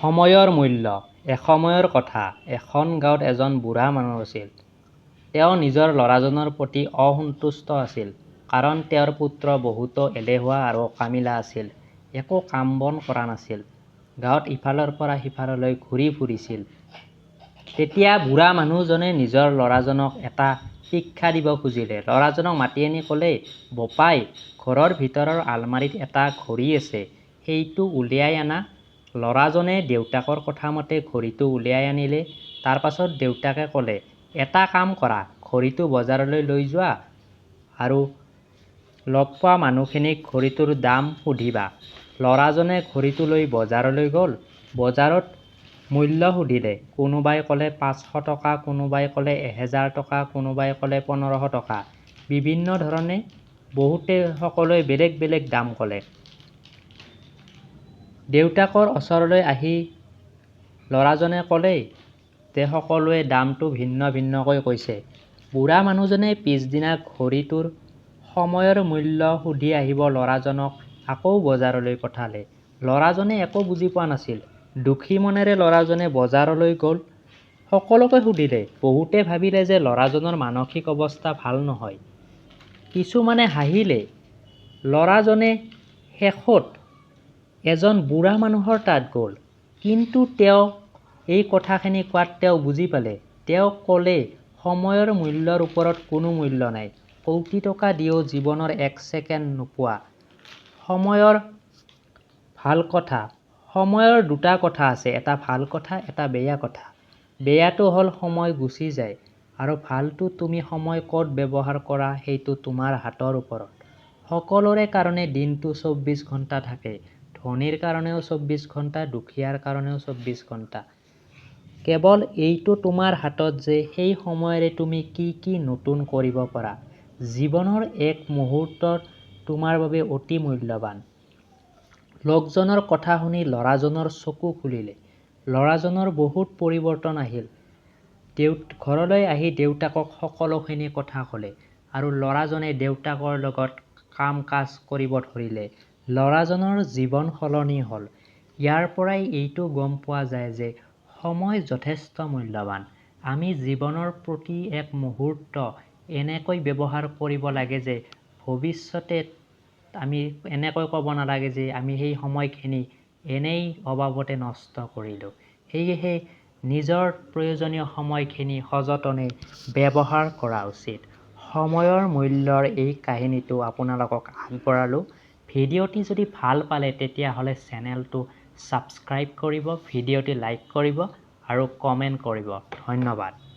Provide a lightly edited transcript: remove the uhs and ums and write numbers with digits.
সময়ৰ মূল্য। এসময়ৰ কথা, এখন গাঁৱত এজন বুঢ়া মানুহ আছিল। তেওঁ নিজৰ ল'ৰাজনৰ প্ৰতি অসন্তুষ্ট আছিল। কাৰণ তেওঁৰ পুত্ৰ বহুতো এলেহুৱা আৰু অকামিলা আছিল। একো কাম বন কৰা নাছিল। গাঁৱত ইফালৰ পৰা সিফাললৈ ঘূৰি ফুৰিছিল। তেতিয়া বুঢ়া মানুহজনে নিজৰ ল'ৰাজনক এটা শিক্ষা দিব খুজিলে। ল'ৰাজনক মাতি আনি ক'লে, "বোপাই, ঘৰৰ ভিতৰৰ আলমাৰিত এটা ঘড়ী আছে, সেইটো উলিয়াই আনা।" ল'ৰাজনে দেউতাকৰ কথামতে ঘড়ীটো উলিয়াই আনিলে। তাৰ পাছত দেউতাকে ক'লে, "এটা কাম কৰা, ঘড়ীটো বজাৰলৈ লৈ যোৱা আৰু লগ পোৱা মানুহখিনিক ঘড়ীটোৰ দাম সুধিবা।" ল'ৰাজনে ঘড়ীটো লৈ বজাৰলৈ গ'ল। বজাৰত মূল্য সুধিলে। কোনোবাই ক'লে 500 টকা, কোনোবাই ক'লে 1000 টকা, কোনোবাই ক'লে 1500 টকা। বিভিন্ন ধৰণে বহুতে সকলোৱে বেলেগ বেলেগ দাম ক'লে। দেউতাকৰ ওচৰলৈ আহি ল'ৰাজনে ক'লে যে সকলোৱে দামটো ভিন্ন ভিন্নকৈ কৈছে। বুঢ়া মানুহজনে পিছদিনা ঘড়ীটোৰ সময়ৰ মূল্য সুধি আহিব ল'ৰাজনক আকৌ বজাৰলৈ পঠালে। ল'ৰাজনে একো বুজি পোৱা নাছিল। দুখী মনেৰে ল'ৰাজনে বজাৰলৈ গ'ল। সকলোকে সুধিলে। বহুতে ভাবিলে যে ল'ৰাজনৰ মানসিক অৱস্থা ভাল নহয়। কিছুমানে হাঁহিলে। ল'ৰাজনে শেষত এজন বুঢ়া মানুহৰ তাত গ'ল। কিন্তু তেওঁ এই কথাখিনি কোৱাত তেওঁ বুজি পালে। তেওঁ ক'লে, সময়ৰ মূল্যৰ ওপৰত কোনো মূল্য নাই। কোটি টকা দিও জীৱনৰ এক ছেকেণ্ড নোপোৱা। সময়ৰ ভাল কথা। সময়ৰ দুটা কথা আছে, এটা ভাল কথা, এটা বেয়া কথা। বেয়াটো হ'ল সময় গুচি যায় আৰু ভালটো তুমি সময় ক'ত ব্যৱহাৰ কৰা সেইটো তোমাৰ হাতৰ ওপৰত। সকলোৰে কাৰণে দিনটো 24 ঘণ্টা থাকে। ধনীৰ কাৰণেও 24 ঘণ্টা, দুখীয়াৰ কাৰণেও 24 ঘণ্টা। কেৱল এইটো তোমাৰ হাতত যে সেই সময়ৰে তুমি কি কি নতুন কৰিব পাৰা। জীৱনৰ এক মুহূৰ্ত তোমাৰ বাবে অতি মূল্যৱান। লোকজনৰ কথা শুনি ল'ৰাজনৰ চকু খুলিলে। ল'ৰাজনৰ বহুত পৰিৱৰ্তন আহিল। ঘৰলৈ আহি দেউতাকক সকলোখিনি কথা ক'লে আৰু ল'ৰাজনে দেউতাকৰ লগত কাম কাজ কৰিব ধৰিলে। ল'ৰাজনৰ জীৱন সলনি হ'ল। ইয়াৰ পৰাই এইটো গম পোৱা যায় যে সময় যথেষ্ট মূল্যৱান। আমি জীৱনৰ প্ৰতি এক মুহূৰ্ত এনেকৈ ব্যৱহাৰ কৰিব লাগে যে ভৱিষ্যতে আমি এনেকৈ ক'ব নালাগে যে আমি সেই সময়খিনি এনেই অবাবতে নষ্ট কৰিলোঁ। সেয়েহে নিজৰ প্ৰয়োজনীয় সময়খিনি সযতনে ব্যৱহাৰ কৰা উচিত। সময়ৰ মূল্যৰ এই কাহিনীটো আপোনালোকক আগবঢ়ালোঁ। ভিডিঅ'টি যদি ভাল পালে, তেতিয়াহ'লে চেনেলটো ছাবস্ক্ৰাইব কৰিব, ভিডিঅ'টি লাইক কৰিব আৰু কমেণ্ট কৰিব। ধন্যবাদ।